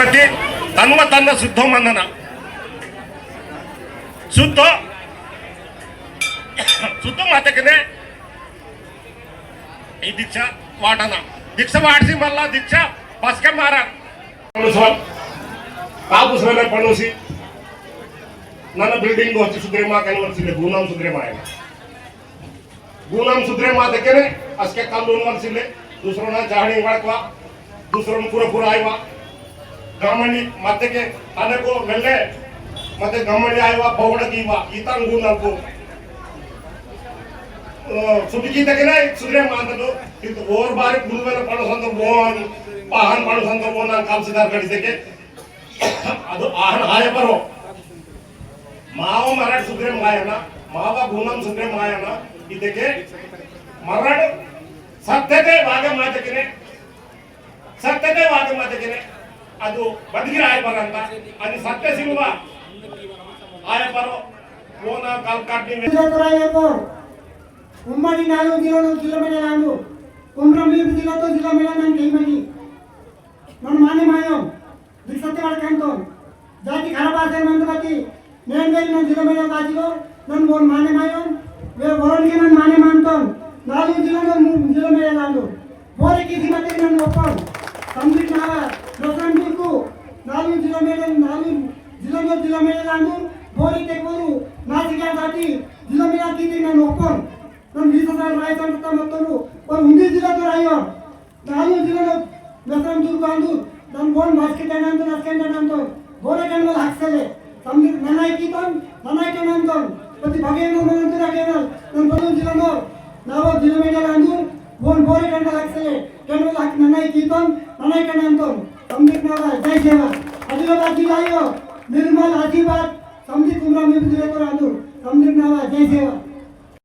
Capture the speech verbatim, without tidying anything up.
पति तन्व तन्न शुद्धो मंदना। शुद्धो, शुद्धो माते कने ई दीक्षा वाटना। दीक्षा वाटसी मल्ला दीक्षा बसके मारा। पणुसवा, कापुस वेले पणुसी, नन building गोष्टी सुधरे मा कनवर सिले, गुनाम सुधरे मा आयना। गुनाम सुधरे मा देखेने, असके कल लोन वन सिले, दूसरों ना चाहने वड़कवा, दूसरों पूरा पूरा आयवा। गमनी मते के तने को वेले, मते गमनी आयवा, बहुड़ कीवा, इतन गुनाम को। अ, सुधकी देखेने, सुधरे मा तो, किंतु और बारे गुरु वेले पणुसंत बोन, पाहन पणुसंत बोन, काम सिद्धार करी देखे। अदु आहन हाय परो। माव मरड सुग्रे मायना, माव गुणम सुग्रे मायना, इतेके मरड सत्यते वागे मातकिने, सत्यते वागे मातकिने, अदु बदगिर आय परंता, अनि सत्य सिलवा आय परो, वोना काल काटनी में। जिला तोरा ये को, उम्मडी नालू जिला नो जिला मेला लांदु, कुमरम लीप जिला तो जिला मेला नन कई मनी। नन माने मायो, दिक्सते वाला कांतोन। जाति खराब आसे मंद बाती, नेन गई नन जिला मेला बाजीलो, नन बोन माने मायोन, वे बोरन के नन माने मानतोन। नालू जिला नन मु-, जिला मेला लांदु। बोरे किसी मते नन ओपन। संदीप नावा, रसन दुर्गु, नालू जिला मेला, नालू जिला नन जिला मेला लांदु। बोरे ते बोरू, नासिका जाति, जिला मेला किसी नन ओपन। नन बीस हजार राय संगता मतोनु, पर उन्नीस जिला तो रायो। नालू जिला नो नसरम दूर बांधू, नन बोन बास्केट अनंतो, नस्केट अनंतो, बोरे कनवल हक्सले, समझ ननाई कीतन, ननाई कनंतन, पति भगेन मनंतु रगेनल, नन पदुन जिला नो, नावा जिला मेडल अंदू, बोन बोरे कनवल हक्सले, कनवल हक ननाई कीतन, ननाई कनंतन, समझ नावा, जय सेवा। आदिलाबाद जिला यो, निर्मल आदिलाबाद, समझ कुमरा में बुझले तो रांदू, समझ नावा, जय सेवा।